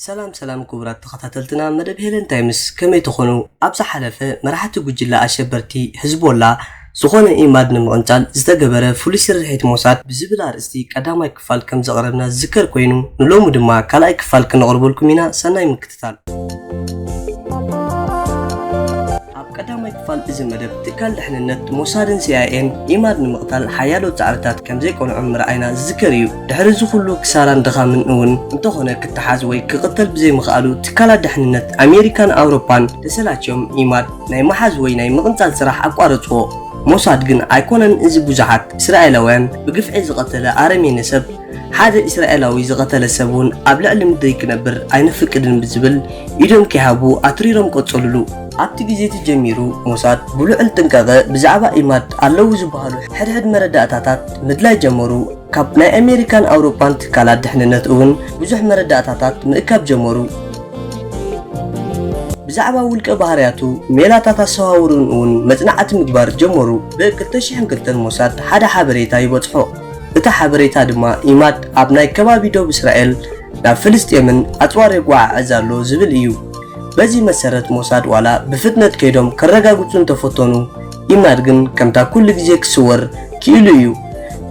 ሰላም ሰላም ክቡራት ተኸታተልትና መደብ ሄለን ታይምስ፣ ከመይ ትኾኑ? ኣብ ዝሓለፈ መራሕቲ ጉጅለ ኣሸበርቲ ህዝቦላ ዝኾነ ኢማድ ንምቕንጻል ዝተገበረ ፍሉይ ስርሒት ሞሳድ ብዝብል ኣርእስቲ ቀዳማይ ክፋል ከም ዘቕረብና ዝዝከር ኮይኑ፣ ንሎሚ ድማ ካልኣይ ክፋል ክነቕርበልኩም ኢና። ሰናይ ምክትታል። ኣብ ቀዳማይ ክፋል እዚ መደብ ትካል ድሕንነት ሞሳድን ሲኣይኤን ኢማድ ንምቕታል ሓያሎ ጻዕርታት ከም ዘይቀንዖም ምርኣይና ዝዝከር እዩ። ድሕሪ እዚ ኩሉ ክሳራን ድኻምን እውን እንተኾነ፣ ክተሓዝ ወይ ክቕተል ብዘይምኽኣሉ ትካላት ድሕንነት ኣሜሪካን ኣውሮፓን ተሰላችዮም ኢማድ ናይ ምሓዝ ወይ ናይ ምቕንጻል ስራሕ ኣቋረጽዎ። ሞሳድ ግን ኣይኮነን እዚ ብዙሓት እስራኤላውያን ብግፍዒ ዝቐተለ ኣረሜነ ሰብ፣ ሓደ እስራኤላዊ ዝቐተለ ሰብ እውን ኣብ ልዕሊ ምድሪ ክነብር ኣይነፍቅድን ብዝብል ኢዶም ከይሃቡ ኣትሪሮም ቀጸሉሉ። ኣብቲ ግዜ እቲ ጀሚሩ ሞሳድ ብልዑል ጥንቃቐ ብዛዕባ ኢማድ ኣለዉ ዝበሃሉ ሕድሕድ መረዳእታታት ምድላይ ጀመሩ። ካብ ናይ ኣሜሪካን ኣውሮፓን ትካላት ድሕንነት እውን ብዙሕ መረዳእታታት ምእካብ ጀመሩ። ብዛዕባ ውልቀ ባህርያቱ፣ ሜላታት ኣሰዋውሩን እውን መጽናዕቲ ምግባር ጀመሩ። ብ ክልተ ሽሕን ክልተን ሞሳድ ሓደ ሓበሬታ ይበጽሖ። እቲ ሓበሬታ ድማ ኢማድ ኣብ ናይ ከባቢ ዶብ እስራኤል ናብ ፍልስጤምን ኣጽዋር የጓዓዕዝ ኣሎ ዝብል እዩ። በዚ መሰረት ሞሳድ ዋላ ብፍጥነት ከይዶም ከረጋግጹ እንተፈተኑ፣ ኢማድ ግን ከምታ ኩሉ ግዜ ክስወር ክኢሉ እዩ።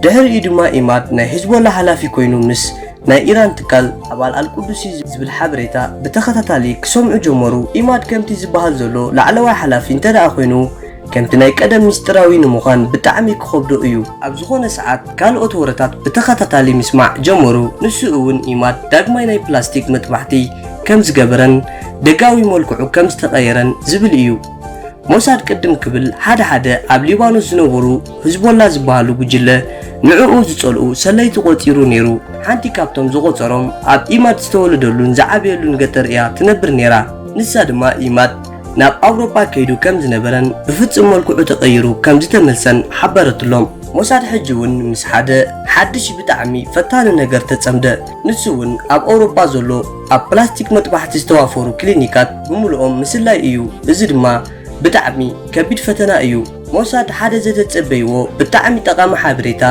ድሕሪኡ ድማ ኢማድ ናይ ሂዝቦላ ሓላፊ ኮይኑ ምስ ናይ ኢራን ትካል ኣባል ኣልቁዱሲ ዝብል ሓበሬታ ብተኸታታሊ ክሰምዑ ጀመሩ። ኢማድ ከምቲ ዝበሃል ዘሎ ላዕለዋይ ሓላፊ እንተ ደኣ ኮይኑ፣ ከምቲ ናይ ቀደም ሚስጥራዊ ንምዃን ብጣዕሚ ክኸብዶ እዩ። ኣብ ዝኾነ ሰዓት ካልኦት ወረታት ብተኸታታሊ ምስማዕ ጀመሩ። ንሱ እውን ኢማድ ዳግማይ ናይ ፕላስቲክ መጥባሕቲ ከም ዝገበረን ደጋዊ መልክዑ ከም ዝተቐየረን ዝብል እዩ። ሞሳድ ቅድም ክብል ሓደ ሓደ ኣብ ሊባኖስ ዝነበሩ ህዝቦላ ዝበሃሉ ጉጅለ ንዕኡ ዝጸልኡ ሰለይቲ ቆጺሩ ነይሩ። ሓንቲ ካብቶም ዝቖጸሮም ኣብ ኢማድ ዝተወለደሉን ዝዓበየሉን ገጠር እያ ትነብር ነይራ። ንሳ ድማ ኢማድ ናብ ኣውሮጳ ከይዱ ከም ዝነበረን ብፍጹም መልክዑ ተቐይሩ ከም ዝተመልሰን ሓበረትሎም። ሞሳድ ሕጂ እውን ምስ ሓደ ሓድሽ ብጣዕሚ ፈታኒ ነገር ተጸምደ። ንሱ እውን ኣብ ኣውሮጳ ዘሎ ኣብ ፕላስቲክ መጥባሕቲ ዝተዋፈሩ ክሊኒካት ብምልኦም ምስላይ እዩ። እዚ ድማ ብጣዕሚ ከቢድ ፈተና እዩ። ሞሳድ ሓደ ዘተጸበይዎ ብጣዕሚ ጠቓሚ ሓበሬታ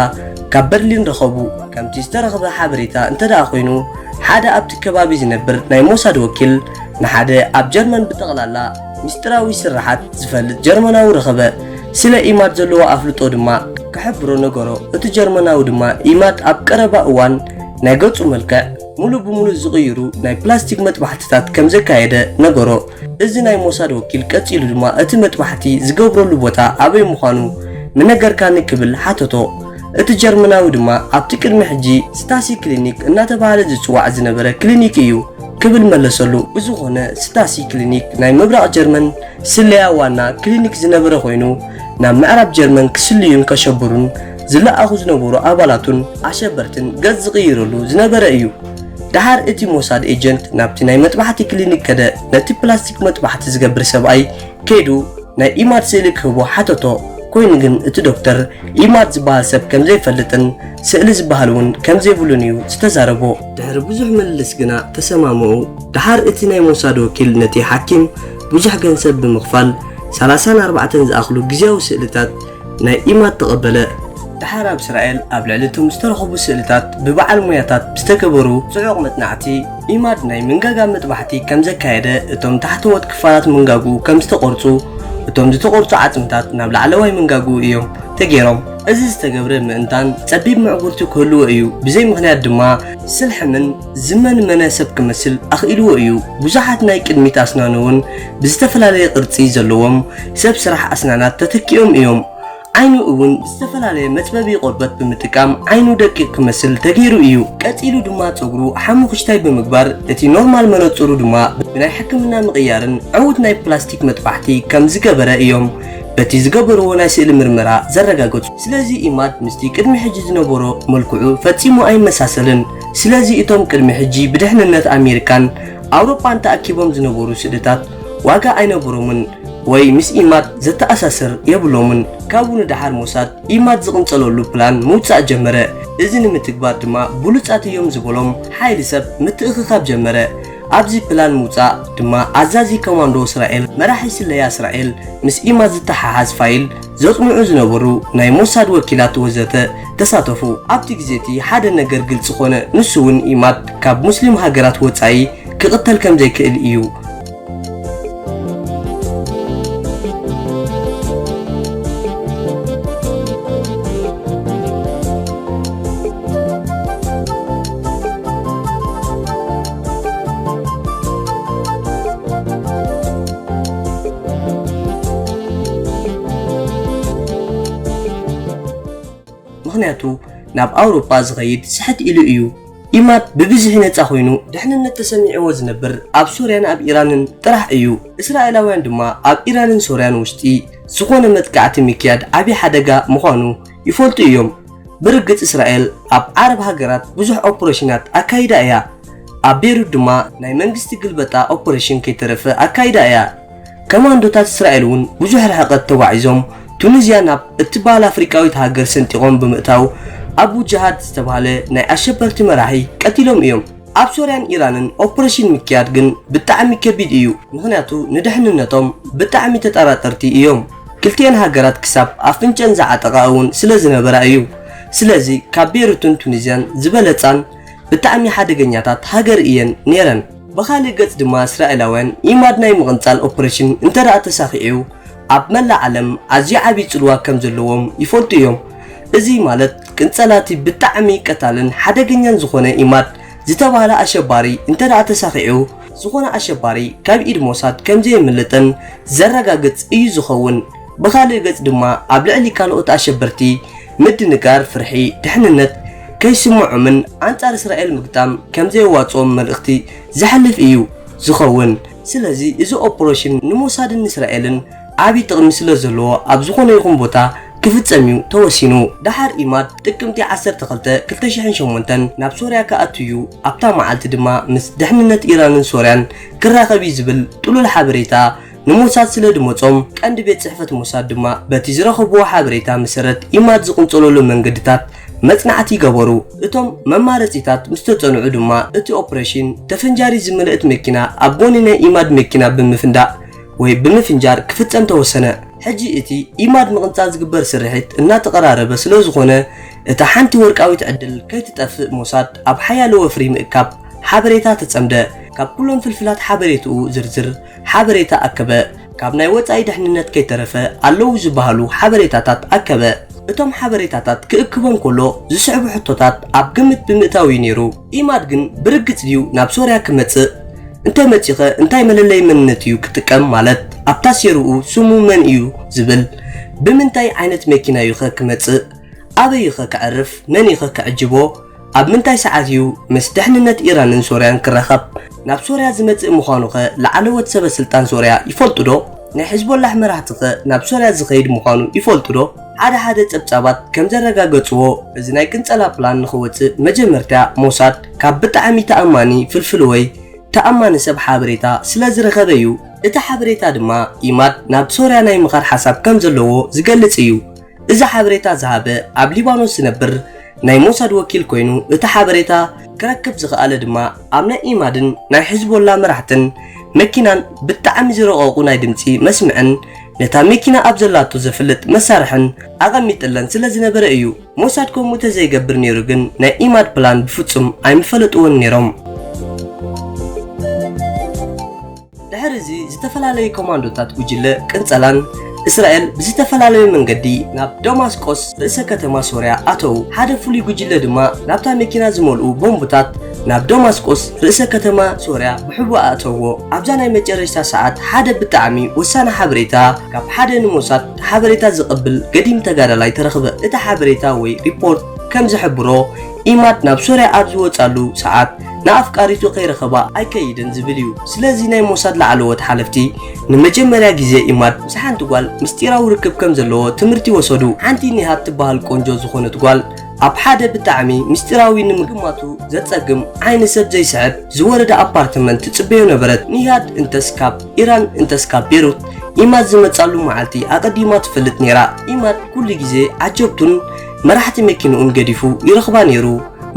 ካብ በርሊን ረኸቡ። ከምቲ ዝተረኽበ ሓበሬታ እንተ ደኣ ኮይኑ፣ ሓደ ኣብቲ ከባቢ ዝነብር ናይ ሞሳድ ወኪል ንሓደ ኣብ ጀርመን ብጠቕላላ ሚስጥራዊ ስርሓት ዝፈልጥ ጀርመናዊ ረኸበ። ስለ ኢማድ ዘለዎ ኣፍልጦ ድማ ክሕብሮ ነገሮ። እቲ ጀርመናዊ ድማ ኢማድ ኣብ ቀረባ እዋን ናይ ገጹ መልክዕ ሙሉእ ብሙሉእ ዝቕይሩ ናይ ፕላስቲክ መጥባሕትታት ከም ዘካየደ ነገሮ። እዚ ናይ ሞሳድ ወኪል ቀጺሉ ድማ እቲ መጥባሕቲ ዝገብረሉ ቦታ ኣበይ ምዃኑ ምነገርካኒ ክብል ሓተቶ። እቲ ጀርመናዊ ድማ ኣብቲ ቅድሚ ሕጂ ስታሲ ክሊኒክ እናተባህለ ዝጽዋዕ ዝነበረ ክሊኒክ እዩ ክብል መለሰሉ። ብዝኾነ ስታሲ ክሊኒክ ናይ ምብራቕ ጀርመን ስለያ ዋና ክሊኒክ ዝነበረ ኮይኑ፣ ናብ ምዕራብ ጀርመን ክስልዩን ከሸብሩን ዝለኣኹ ዝነበሩ ኣባላቱን ኣሸበርትን ገጽ ዝቕይረሉ ዝነበረ እዩ። ደሓር እቲ ሞሳድ ኤጀንት ናብቲ ናይ መጥባሕቲ ክሊኒክ ከደ። ነቲ ፕላስቲክ መጥባሕቲ ዝገብር ሰብኣይ ከይዱ ናይ ኢማድ ስእሊ ክህቦ ሓተቶ። ኮይኑ ግን እቲ ዶክተር ኢማድ ዝበሃል ሰብ ከም ዘይፈልጥን ስእሊ ዝበሃል እውን ከም ዘይብሉን እዩ ዝተዛረቦ። ድሕሪ ብዙሕ ምልልስ ግና ተሰማምዑ። ደሓር እቲ ናይ ሞሳድ ወኪል ነቲ ሓኪም ብዙሕ ገንዘብ ብምኽፋል ሰላሳን ኣርባዕተን ዝኣኽሉ ግዜያዊ ስእልታት ናይ ኢማድ ተቐበለ። ደሓር ኣብ እስራኤል ኣብ ልዕሊ እቶም ዝተረኸቡ ስእልታት ብበዓል ሞያታት ብዝተገበሩ ጽዑቕ መጽናዕቲ፣ ኢማድ ናይ መንጋጋ መጥባሕቲ ከም ዘካየደ፣ እቶም ታሕተዎት ክፋላት መንጋጉ ከም ዝተቖርጹ፣ እቶም ዝተቖርጹ ዓጽምታት ናብ ላዕለዋይ መንጋጉ እዮም ተገይሮም። እዚ ዝተገብረ ምእንታን ጸቢብ ምዕጉርቲ ክህልዎ እዩ። ብዘይ ምኽንያት ድማ ስልሕምን ዝመንመነ ሰብ ክመስል ኣኽኢልዎ እዩ። ብዙሓት ናይ ቅድሚት ኣስናኑ እውን ብዝተፈላለየ ቅርጺ ዘለዎም ሰብ ስራሕ ኣስናናት ተተኪኦም እዮም። ዓይኑ እውን ዝተፈላለየ መጽበቢ ቆርበት ብምጥቃም ዓይኑ ደቂቕ ክመስል ተገይሩ እዩ። ቀጺሉ ድማ ጸጉሩ ሓሙኽሽታይ ብምግባር እቲ ኖርማል መነጽሩ ድማ ብናይ ሕክምና ምቕያርን ዕዉት ናይ ፕላስቲክ መጥባሕቲ ከም ዝገበረ እዮም በቲ ዝገበርዎ ናይ ስእሊ ምርመራ ዘረጋገጹ። ስለዚ ኢማድ ምስቲ ቅድሚ ሕጂ ዝነበሮ መልክዑ ፈጺሙ ኣይመሳሰልን። ስለዚ እቶም ቅድሚ ሕጂ ብድሕንነት ኣሜሪካን ኣውሮጳን ተኣኪቦም ዝነበሩ ስእልታት ዋጋ ኣይነበሮምን ወይ ምስ ኢማድ ዘተኣሳስር የብሎምን። ካብኡ ንደሓር ሞሳድ ኢማድ ዝቕንጸለሉ ፕላን ምውጻእ ጀመረ። እዚ ንምትግባር ድማ ብሉጻት እዮም ዝበሎም ሓይሊ ሰብ ምትእኽኻብ ጀመረ። ኣብዚ ፕላን ምውጻእ ድማ ኣዛዚ ኮማንዶ እስራኤል፣ መራሒ ስለያ እስራኤል ምስ ኢማድ ዝተሓሓዝ ፋይል ዘጽንዑ ዝነበሩ ናይ ሞሳድ ወኪላት ወዘተ ተሳተፉ። ኣብቲ ግዜ እቲ ሓደ ነገር ግልጺ ኮነ። ንሱ እውን ኢማድ ካብ ሙስሊም ሃገራት ወጻኢ ክቕተል ከም ዘይክእል እዩ። ምኽንያቱ ናብ ኣውሮጳ ዝኸይድ ስሕት ኢሉ እዩ። ኢማድ ብብዝሒ ነጻ ኮይኑ ድሕንነት ተሰሚዕዎ ዝነብር ኣብ ሶርያን ኣብ ኢራንን ጥራሕ እዩ። እስራኤላውያን ድማ ኣብ ኢራንን ሶርያን ውሽጢ ዝኾነ መጥቃዕቲ ምክያድ ዓቢ ሓደጋ ምዃኑ ይፈልጡ እዮም። ብርግጽ እስራኤል ኣብ ዓረብ ሃገራት ብዙሕ ኦፕሬሽናት ኣካይዳ እያ። ኣብ ቤሩት ድማ ናይ መንግስቲ ግልበጣ ኦፕሬሽን ከይተረፈ ኣካይዳ እያ። ከማንዶታት እስራኤል እውን ብዙሕ ርሕቀት ተጓዒዞም ቱኒዝያ ናብ እትበሃል ኣፍሪቃዊት ሃገር ሰንጢቖም ብምእታው ኣቡ ጅሃድ ዝተባህለ ናይ ኣሸበርቲ መራሒ ቀቲሎም እዮም። ኣብ ሶርያን ኢራንን ኦፕሬሽን ምክያድ ግን ብጣዕሚ ከቢድ እዩ፣ ምኽንያቱ ንድሕንነቶም ብጣዕሚ ተጠራጠርቲ እዮም። ክልቲኤን ሃገራት ክሳብ ኣፍንጨን ዝዓጠቓ እውን ስለ ዝነበራ እዩ። ስለዚ ካብ ቤሩትን ቱኒዝያን ዝበለጻን ብጣዕሚ ሓደገኛታት ሃገር እየን ነይረን። ብኻልእ ገጽ ድማ እስራኤላውያን ኢማድ ናይ ምቕንጻል ኦፕሬሽን እንተ ደኣ ተሳኺዑ ኣብ መላእ ዓለም ኣዝዩ ዓቢ ጽልዋ ከም ዘለዎም ይፈልጡ እዮም። እዚ ማለት ቅንጸላቲ ብጣዕሚ ቀታልን ሓደገኛን ዝኾነ ኢማድ ዝተባህለ ኣሸባሪ እንተ ደኣ ተሳኺዑ ዝኾነ ኣሸባሪ ካብ ኢድ ሞሳድ ከም ዘየምልጥን ዘረጋግጽ እዩ ዝኸውን። ብኻልእ ገጽ ድማ ኣብ ልዕሊ ካልኦት ኣሸበርቲ ምድንጋር፣ ፍርሒ፣ ድሕንነት ከይስምዖምን ኣንጻር እስራኤል ምግጣም ከም ዘየዋጽኦም መልእኽቲ ዘሕልፍ እዩ ዝኸውን። ስለዚ እዚ ኦፕሬሽን ንሞሳድን ንእስራኤልን ዓቢ ጥቕሚ ስለ ዘለዎ ኣብ ዝኾነ ይኹን ቦታ ክፍጸም እዩ ተወሲኑ። ደሓር ኢማድ ጥቅምቲ ዓሰርተ ክልተ ክልተ ሽሕን ሸሞንተን ናብ ሶርያ ክኣቱ እዩ። ኣብታ መዓልቲ ድማ ምስ ድሕንነት ኢራንን ሶርያን ክራኸብ እዩ ዝብል ጥሉል ሓበሬታ ንሞሳድ ስለ ድመጾም፣ ቀንዲ ቤት ጽሕፈት ሞሳድ ድማ በቲ ዝረኸብዎ ሓበሬታ መሰረት ኢማድ ዝቕንጸለሉ መንገድታት መጽናዕቲ ይገበሩ። እቶም መማረጺታት ምስ ተጸንዑ ድማ እቲ ኦፕሬሽን ተፈንጃሪ ዝመልእት መኪና ኣብ ጎኒ ናይ ኢማድ መኪና ብምፍንዳእ ወይ ብምፍንጃር ክፍጸም ተወሰነ። ሕጂ እቲ ኢማድ ምቕንጻል ዝግበር ስርሒት እናተቐራረበ ስለ ዝኾነ፣ እታ ሓንቲ ወርቃዊት ዕድል ከይትጠፍእ ሞሳድ ኣብ ሓያሎ ወፍሪ ምእካብ ሓበሬታ ተጸምደ። ካብ ኩሎም ፍልፍላት ሓበሬትኡ ዝርዝር ሓበሬታ ኣከበ። ካብ ናይ ወጻኢ ድሕንነት ከይተረፈ ኣለዉ ዝበሃሉ ሓበሬታታት ኣከበ። እቶም ሓበሬታታት ክእክቦም ከሎ ዝስዕቡ ሕቶታት ኣብ ግምት ብምእታው እዩ ነይሩ። ኢማድ ግን ብርግጽ ድዩ ናብ ሶርያ ክመጽእ? እንተ መጺኸ እንታይ መለለይ መንነት እዩ ክጥቀም? ማለት ኣብታ ሴርኡ ስሙ መን እዩ ዝብል? ብምንታይ ዓይነት መኪና እዩኸ ክመጽእ? ኣበይኸ ከዕርፍ? መን ኢኸ ክዕጅቦ? ኣብ ምንታይ ሰዓት እዩ ምስ ድሕንነት ኢራንን ሶርያን ክራኸብ? ናብ ሶርያ ዝመጽእ ምዃኑኸ ላዕለዎት ሰበ ስልጣን ሶርያ ይፈልጡ ዶ? ናይ ሕዝቦላሕ መራሕቲኸ ናብ ሶርያ ዝኸይድ ምዃኑ ይፈልጡ ዶ? ሓደ ሓደ ጸብጻባት ከም ዘረጋገጽዎ፣ እዚ ናይ ቅንጸላ ፕላን ንኽወጽእ መጀመርታ ሞሳድ ካብ ብጣዕሚ ተኣማኒ ፍልፍል ወይ ተኣማኒ ሰብ ሓበሬታ ስለ ዝረኸበ እዩ። እቲ ሓበሬታ ድማ ኢማድ ናብ ሶርያ ናይ ምኻድ ሓሳብ ከም ዘለዎ ዝገልጽ እዩ። እዚ ሓበሬታ ዝሃበ ኣብ ሊባኖስ ዝነብር ናይ ሞሳድ ወኪል ኮይኑ፣ እቲ ሓበሬታ ክረክብ ዝኸኣለ ድማ ኣብ ናይ ኢማድን ናይ ሕዝቦላ መራሕትን መኪናን ብጣዕሚ ዝረቐቑ ናይ ድምጺ መስምዕን ነታ መኪና ኣብ ዘላቶ ዘፍልጥ መሳርሕን ኣቐሚጥለን ስለ ዝነበረ እዩ። ሞሳድ ከምኡ ተዘይገብር ነይሩ ግን ናይ ኢማድ ፕላን ብፍጹም ኣይምፈለጥዎን ነይሮም። ድሕሪ እዚ ዝተፈላለዩ ኮማንዶታት ጉጅለ ቅንጸላን እስራኤል ብዝተፈላለየ መንገዲ ናብ ደማስቆስ ርእሰ ከተማ ሶርያ ኣተዉ። ሓደ ፍሉይ ጉጅለ ድማ ናብታ መኪና ዝመልኡ ቦምብታት ናብ ደማስቆስ ርእሰ ከተማ ሶርያ ብሕቡእ ኣእተዎ። ኣብዛ ናይ መጨረሽታ ሰዓት ሓደ ብጣዕሚ ወሳኒ ሓበሬታ ካብ ሓደ ንሞሳድ ሓበሬታ ዝቕብል ገዲም ተጋዳላይ ተረኽበ። እቲ ሓበሬታ ወይ ሪፖርት ከም ዝሕብሮ፣ ኢማድ ናብ ሶርያ ኣብ ዝወጻሉ ሰዓት ንኣፍቃሪቱ ከይረኸባ ኣይከይድን ዝብል እዩ። ስለዚ ናይ ሞሳድ ላዕለዎት ሓለፍቲ ንመጀመርያ ግዜ ኢማድ ምስ ሓንቲ ጓል ምስጢራዊ ርክብ ከም ዘለዎ ትምህርቲ ወሰዱ። ሓንቲ ኒሃድ ትበሃል ቆንጆ ዝኾነት ጓል ኣብ ሓደ ብጣዕሚ ምስጢራዊ ንምግማቱ ዘጸግም ዓይኒ ሰብ ዘይስሕብ ዝወረደ ኣፓርትመንት ትጽበዮ ነበረት። ኒሃድ እንተስ ካብ ኢራን እንተስ ካብ ቤሩት ኢማድ ዝመጻሉ መዓልቲ ኣቐዲማ ትፈልጥ ነይራ። ኢማድ ኩሉ ግዜ ዓጀብቱን መራሕቲ መኪንኡን ገዲፉ ይረኽባ ነይሩ።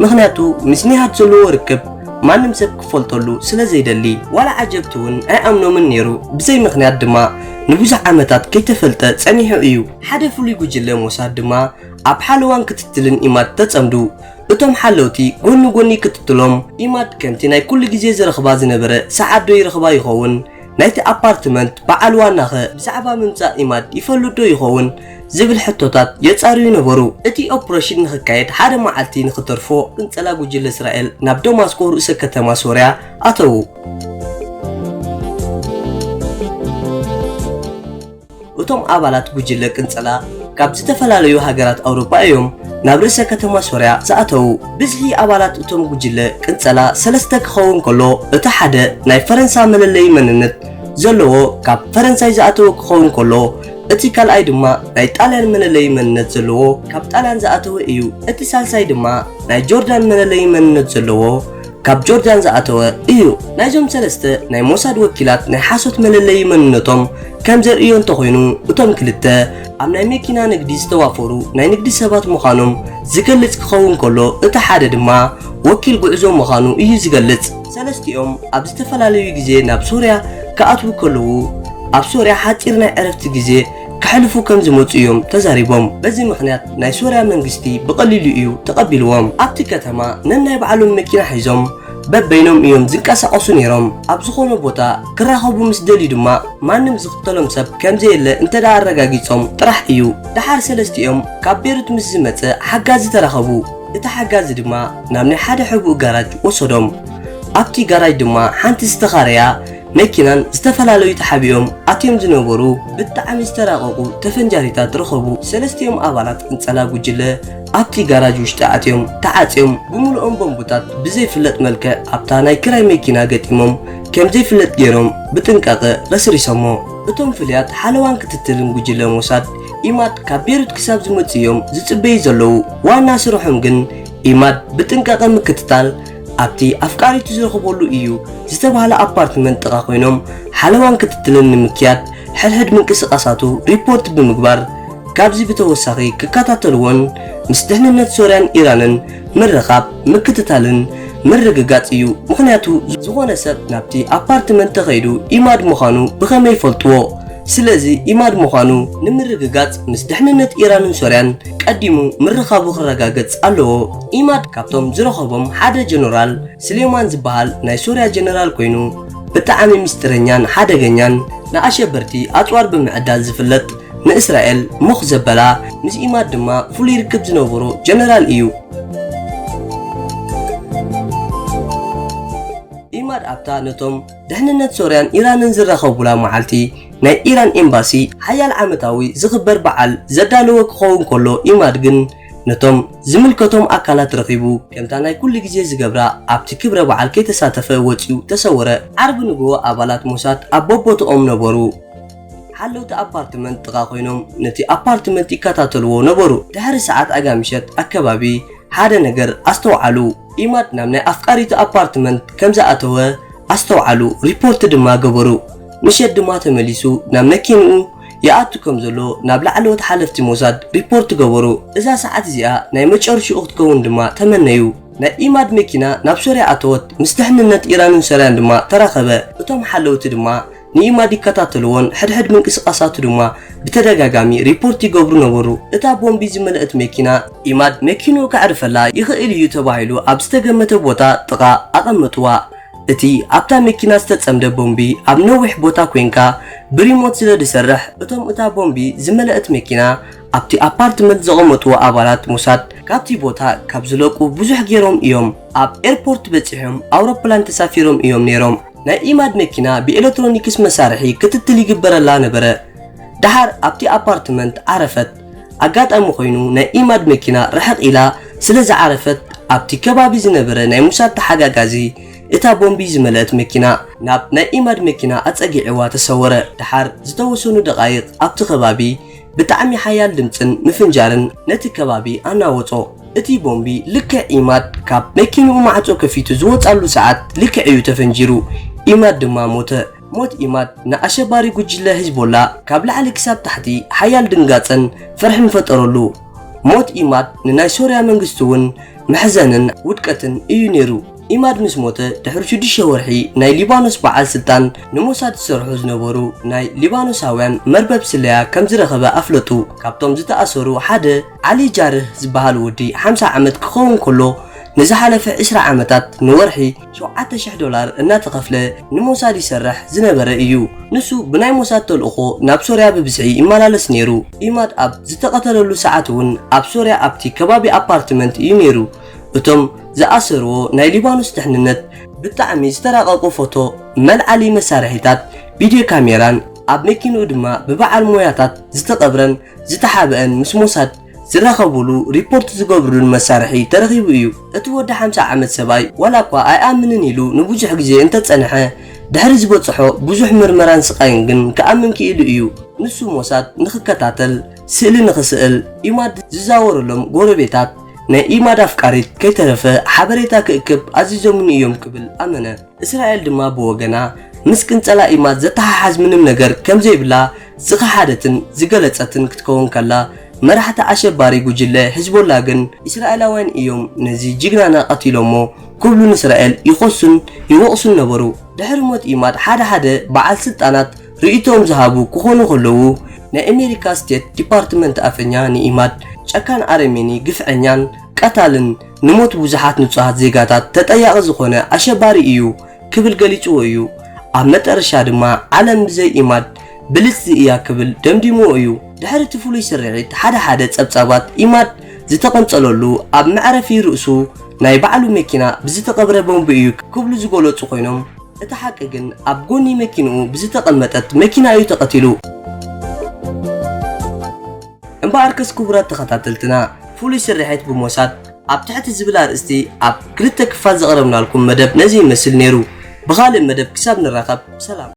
ምኽንያቱ ምስ ኒሃድ ዘለዎ ርክብ ማንም ሰብ ክፈልጠሉ ስለ ዘይደሊ። ዋላ ዓጀብቲ እውን ኣይኣምኖምን ነይሩ። ብዘይ ምኽንያት ድማ ንብዙሕ ዓመታት ከይተፈልጠ ጸኒሑ እዩ። ሓደ ፍሉይ ጉጅለ ሞሳድ ድማ ኣብ ሓለዋን ክትትልን ኢማድ ተጸምዱ። እቶም ሓለውቲ ጎኒ ጎኒ ይክትትሎም። ኢማድ ከምቲ ናይ ኩሉ ግዜ ዝረኽባ ዝነበረ ሰዓት ዶ ይረኽባ ይኸውን? ናይቲ ኣፓርትመንት በዓል ዋናኸ ብዛዕባ ምምጻእ ኢማድ ይፈልጥ ዶ ይኸውን? ዝብል ሕቶታት የጻርዩ ነበሩ። እቲ ኦፕሬሽን ንኽካየድ ሓደ መዓልቲ ንኽተርፎ፣ ቅንጸላ ጉጅለ እስራኤል ናብ ደማስቆ ርእሰ ከተማ ሶርያ ኣተዉ። እቶም ኣባላት ጉጅለ ቅንጸላ ካብ ዝተፈላለዩ ሃገራት ኣውሮጳ እዮም ናብ ርእሰ ከተማ ሶርያ ዝኣተዉ። ብዝሒ ኣባላት እቶም ጉጅለ ቅንጸላ ሰለስተ ክኸውን ከሎ፣ እቲ ሓደ ናይ ፈረንሳ መለለዪ መንነት ዘለዎ ካብ ፈረንሳይ ዝኣተወ ክኸውን ከሎ፣ እቲ ካልኣይ ድማ ናይ ጣልያን መለለዪ መንነት ዘለዎ ካብ ጣልያን ዝኣተወ እዩ። እቲ ሳልሳይ ድማ ናይ ጆርዳን መለለዪ መንነት ዘለዎ ካብ ጆርዳን ዝኣተወ እዩ። ናይዞም ሰለስተ ናይ ሞሳድ ወኪላት ናይ ሓሶት መለለዪ መንነቶም ከም ዘርእዮ እንተኾይኑ፣ እቶም ክልተ ኣብ ናይ መኪና ንግዲ ዝተዋፈሩ ናይ ንግዲ ሰባት ምዃኖም ዝገልጽ ክኸውን ከሎ፣ እቲ ሓደ ድማ ወኪል ጉዕዞ ምዃኑ እዩ ዝገልጽ። ሰለስቲኦም ኣብ ዝተፈላለዩ ግዜ ናብ ሶርያ ክኣትዉ ከለዉ፣ ኣብ ሶርያ ሓጺር ናይ ዕረፍቲ ግዜ ከሕልፉ ከም ዝመጹ እዮም ተዛሪቦም። በዚ ምኽንያት ናይ ሶርያ መንግስቲ ብቐሊሉ እዩ ተቐቢልዎም። ኣብቲ ከተማ ነናይ ባዕሎም መኪና ሒዞም በበይኖም እዮም ዝንቀሳቐሱ ነይሮም። ኣብ ዝኾነ ቦታ ክራኸቡ ምስ ደልዩ ድማ ማንም ዝኽተሎም ሰብ ከም ዘየለ እንተ ደኣ ኣረጋጊጾም ጥራሕ እዩ። ደሓር ሰለስቲኦም ካብ ቤሩት ምስ ዝመጸ ሓጋዚ ተራኸቡ። እቲ ሓጋዚ ድማ ናብ ናይ ሓደ ሕቡእ ጋራጅ ወሰዶም። ኣብቲ ጋራጅ ድማ ሓንቲ ዝተኻረያ መኪናን ዝተፈላለዩ ተሓቢኦም ኣትዮም ዝነበሩ ብጣዕሚ ዝተራቐቑ ተፈንጃሪታት ረኸቡ። ሰለስቲኦም ኣባላት ቅንጸላ ጉጅለ ኣብቲ ጋራጅ ውሽጢ ኣትዮም ተዓጽዮም፣ ብምሉኦም ቦምቡታት ብዘይፍለጥ መልክዕ ኣብታ ናይ ክራይ መኪና ገጢሞም ከም ዘይፍለጥ ገይሮም ብጥንቃቐ ረስሪሶሞ። እቶም ፍልያት ሓለዋን ክትትልን ጉጅለ ሞሳድ፣ ኢማድ ካብ ቤሩት ክሳብ ዝመጽእ እዮም ዝጽበዩ ዘለዉ። ዋና ስርሖም ግን ኢማድ ብጥንቃቐ ምክትታል፣ ኣብቲ ኣፍቃሪቱ ዝረኽበሉ እዩ ዝተባህለ ኣፓርትመንት ጥቓ ኮይኖም ሓለዋን ክትትልን ንምክያድ፣ ሕድሕድ ምንቅስቓሳቱ ሪፖርት ብምግባር፣ ካብዚ ብተወሳኺ ክከታተልዎን ምስ ድሕንነት ሶርያን ኢራንን ምርኻብ፣ ምክትታልን ምርግጋጽ እዩ። ምኽንያቱ፣ ዝኾነ ሰብ ናብቲ ኣፓርትመንት ተኸይዱ ኢማድ ምዃኑ ብኸመይ ይፈልጥዎ? ስለዚ ኢማድ ምዃኑ ንምርግጋጽ ምስ ድሕንነት ኢራንን ሶርያን ቀዲሙ ምርኻቡ ክረጋገጽ ኣለዎ። ኢማድ ካብቶም ዝረኸቦም ሓደ ጀነራል ስሌማን ዝበሃል ናይ ሶርያ ጀነራል ኮይኑ፣ ብጣዕሚ ምስጢረኛን ሓደገኛን፣ ንኣሸበርቲ ኣጽዋር ብምዕዳል ዝፍለጥ፣ ንእስራኤል ሞኽ ዘበላ፣ ምስ ኢማድ ድማ ፍሉይ ርክብ ዝነበሮ ጀነራል እዩ። ኢማድ ኣብታ ነቶም ድሕንነት ሶርያን ኢራንን ዝራኸቡላ መዓልቲ ናይ ኢራን ኤምባሲ ሓያል ዓመታዊ ዝኽበር በዓል ዘዳለወ ክኸውን ከሎ፣ ኢማድ ግን ነቶም ዝምልከቶም ኣካላት ረኺቡ፣ ከምታ ናይ ኩሉ ግዜ ዝገብራ ኣብቲ ክብረ በዓል ከይተሳተፈ ወጺኡ ተሰወረ። ዓርቢ ንግሆ ኣባላት ሞሳድ ኣብ በቦትኦም ነበሩ። ሓለውቲ ኣፓርትመንት ጥቓ ኮይኖም ነቲ ኣፓርትመንት ይከታተልዎ ነበሩ። ድሕሪ ሰዓት ኣጋምሸት ኣከባቢ ሓደ ነገር ኣስተውዓሉ። ኢማድ ናብ ናይ ኣፍቃሪቱ ኣፓርትመንት ከም ዝኣተወ ኣስተውዓሉ፣ ሪፖርት ድማ ገበሩ። ምሸት ድማ ተመሊሱ ናብ መኪንኡ ይኣቱ ከም ዘሎ ናብ ላዕለዎት ሓለፍቲ ሞሳድ ሪፖርት ገበሩ። እዛ ሰዓት እዚኣ ናይ መጨረሽኡ ክትከውን ድማ ተመነዩ። ናይ ኢማድ መኪና ናብ ሶርያ ኣተወት፣ ምስ ድሕንነት ኢራንን ሶርያን ድማ ተራኸበ። እቶም ሓለውቲ ድማ ንኢማድ ይከታተልዎን ሕድሕድ ምንቅስቓሳቱ ድማ ብተደጋጋሚ ሪፖርት ይገብሩ ነበሩ። እታ ቦምቢ ዝመልአት መኪና፣ ኢማድ መኪንኡ ከዕርፈላ ይኽእል እዩ ተባሂሉ ኣብ ዝተገመተ ቦታ ጥቓ ኣቐመጥዋ። እቲ ኣብታ መኪና ዝተጸምደ ቦምቢ ኣብ ነዊሕ ቦታ ኮይንካ ብሪሞት ስለ ዝሰርሕ፣ እቶም እታ ቦምቢ ዝመልአት መኪና ኣብቲ ኣፓርትመንት ዘቐመጥዎ ኣባላት ሞሳድ ካብቲ ቦታ ካብ ዝለቁ ብዙሕ ገይሮም እዮም። ኣብ ኤርፖርት በጺሖም ኣውሮፕላን ተሳፊሮም እዮም ነይሮም። ናይ ኢማድ መኪና ብኤሌክትሮኒክስ መሳርሒ ክትትል ይግበረላ ነበረ። ደሓር ኣብቲ ኣፓርትመንት ዓረፈት። ኣጋጣሚ ኮይኑ ናይ ኢማድ መኪና ርሕቕ ኢላ ስለ ዝዓረፈት፣ ኣብቲ ከባቢ ዝነበረ ናይ ሙሳድ ተሓጋጋዚ እታ ቦምቢ ዝመልአት መኪና ናብ ናይ ኢማድ መኪና ኣጸጊዕዋ ተሰወረ። ደሓር ዝተወሰኑ ደቓይቕ ኣብቲ ከባቢ ብጣዕሚ ሓያል ድምጽን ምፍንጃርን ነቲ ከባቢ ኣናወጾ። እቲ ቦምቢ ልክዕ ኢማድ ካብ መኪንኡ ማዕጾ ከፊቱ ዝወጻሉ ሰዓት ልክዕ እዩ ተፈንጂሩ። ኢማድ ድማ ሞተ። ሞት ኢማድ ንኣሸባሪ ጉጅለ ሂዝቦላ ካብ ላዕሊ ክሳብ ታሕቲ ሓያል ድንጋጸን ፍርሕን ፈጠረሉ። ሞት ኢማድ ንናይ ሶርያ መንግስቲ እውን መሕዘንን ውድቀትን እዩ ነይሩ። ኢማድ ምስ ሞተ ድሕሪ ሽዱሽተ ወርሒ፣ ናይ ሊባኖስ በዓል ስልጣን ንሞሳድ ዝሰርሑ ዝነበሩ ናይ ሊባኖሳውያን መርበብ ስለያ ከም ዝረኸበ ኣፍለጡ። ካብቶም ዝተኣሰሩ ሓደ ዓሊ ጃርህ ዝበሃል ወዲ ሓምሳ ዓመት ክኸውን ከሎ፣ ንዝሓለፈ ዕስራ ዓመታት ንወርሒ ሸውዓተ ሽሕ ዶላር እናተኸፍለ ንሞሳድ ይሰርሕ ዝነበረ እዩ። ንሱ ብናይ ሞሳድ ተልእኾ ናብ ሶርያ ብብዝሒ ይመላለስ ነይሩ። ኢማድ ኣብ ዝተቐተለሉ ሰዓት እውን ኣብ ሶርያ ኣብቲ ከባቢ ኣፓርትመንት እዩ ነይሩ። እቶም ዝኣሰርዎ ናይ ሊባኖስ ድሕንነት ብጣዕሚ ዝተራቐቑ ፎቶ፣ መልዓሊ መሳርሒታት፣ ቪድዮ ካሜራን ኣብ መኪንኡ ድማ ብበዓል ሞያታት ዝተቐብረን ዝተሓብአን ምስ ሞሳድ ዝራኸቡሉ ሪፖርት ዝገብሩሉን መሳርሒ ተረኺቡ እዩ። እቲ ወዲ ሓምሳ ዓመት ሰብኣይ ዋላ እኳ ኣይኣምንን ኢሉ ንብዙሕ ግዜ እንተጸንሐ፣ ድሕሪ ዝበጽሖ ብዙሕ ምርመራን ስቓይን ግን ክኣምን ክኢሉ እዩ። ንሱ ሞሳድ ንኽከታተል፣ ስእሊ ንኽስእል፣ ኢማድ ዝዛወረሎም ጎረቤታት፣ ናይ ኢማድ ኣፍቃሪት ከይተረፈ ሓበሬታ ክእክብ ኣዚዞምኒ እዮም ክብል ኣመነ። እስራኤል ድማ ብወገና ምስ ቅንጸላ ኢማድ ዘተሓሓዝ ምንም ነገር ከም ዘይብላ ዝኸሓደትን ዝገለጸትን ክትከውን ከላ፣ መራሕቲ ኣሸባሪ ጉጅለ ሒዝቦላ ግን እስራኤላውያን እዮም ነዚ ጅግናና ቀቲሎሞ ክብሉ ንእስራኤል ይኸሱን ይወቕሱን ነበሩ። ድሕሪ ሞት ኢማድ ሓደ ሓደ በዓል ስልጣናት ርእይቶኦም ዝሃቡ ክኾኑ ከለዉ፣ ናይ ኣሜሪካ ስቴት ዲፓርትመንት ኣፈኛ ንኢማድ ጨካን ኣረሜኒ፣ ግፍዐኛን ቀታልን ንሞት ብዙሓት ንጹሃት ዜጋታት ተጠያቒ ዝኾነ ኣሸባሪ እዩ ክብል ገሊጽዎ እዩ። ኣብ መጠረሻ ድማ ዓለም ብዘይ ኢማድ ብልጽቲ እያ ክብል ደምዲምዎ እዩ። ድሕሪ እቲ ፍሉይ ስርሒት ሓደ ሓደ ጸብጻባት ኢማድ ዝተቐንጸለሉ ኣብ መዕረፊ ርእሱ ናይ ባዕሉ መኪና ብዝተቐብረ ቦምብ እዩ ክብሉ ዝገለጹ ኮይኖም፣ እቲ ሓቂ ግን ኣብ ጎኒ መኪንኡ ብዝተቐመጠት መኪና እዩ ተቐቲሉ። እምበኣርከስ ክቡራት ተኸታተልትና፣ ፍሉይ ስርሒት ብሞሳድ ኣብ ትሕቲ ዝብል ኣርእስቲ ኣብ ክልተ ክፋል ዘቕረብናልኩም መደብ ነዚ ይመስል ነይሩ። ብኻልእ መደብ ክሳብ ንራኸብ ሰላም።